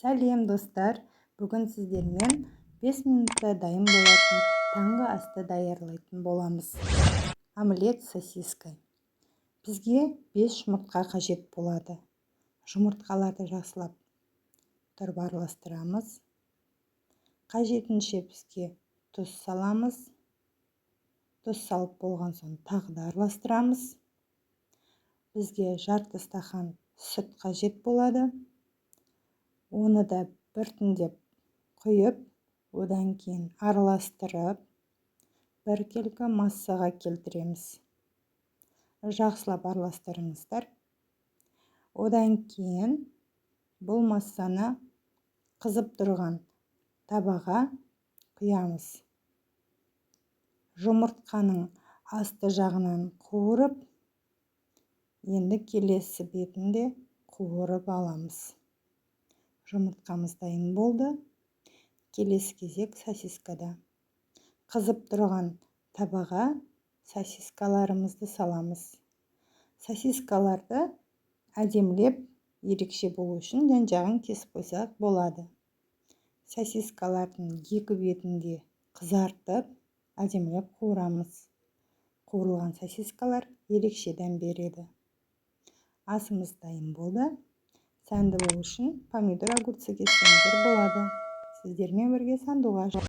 Сәлем, достар! Бүгін сіздермен 5 минутта дайын болатын таңғы асты даярлайтын боламыз: омлет с сосиской. Бізге 5 жұмыртқа қажет болады. Жұмыртқаларды жақсылап тұрып араластырамыз. Қажетінше бізге тұз саламыз. Тұз салып болған соң, тағы да араластырамыз. Бізге жарты стақан сүт қажет болады. Оны да біртіндеп құйып, одан кейін араластырып, біркелкі массаға келтіреміз. Жақсылап араластырыңыздар. Одан кейін бұл массаны қызып тұрған табаға құямыз. Жұмыртқаның асты жағынан қуырып, енді келесі бетін де қуырып аламыз. Жұмыртқамыз дайын болды. Келесі кезек сосискада. Қызып тұрған табаға сосискаларымызды саламыз. Сосискаларды әдемілеп, ерекше болу үшін жан жағын кесіп қойсақ болады. Сосискалардың екі бетін де қызартып, әдемілеп қуырамыз. Қуырылған сосискалар ерекше дәм береді. Асымыз дайын болды. Сәнді болу үшін помидор, огурцы кессеңіздер болады. Сіздермен бірге Сандуғаш.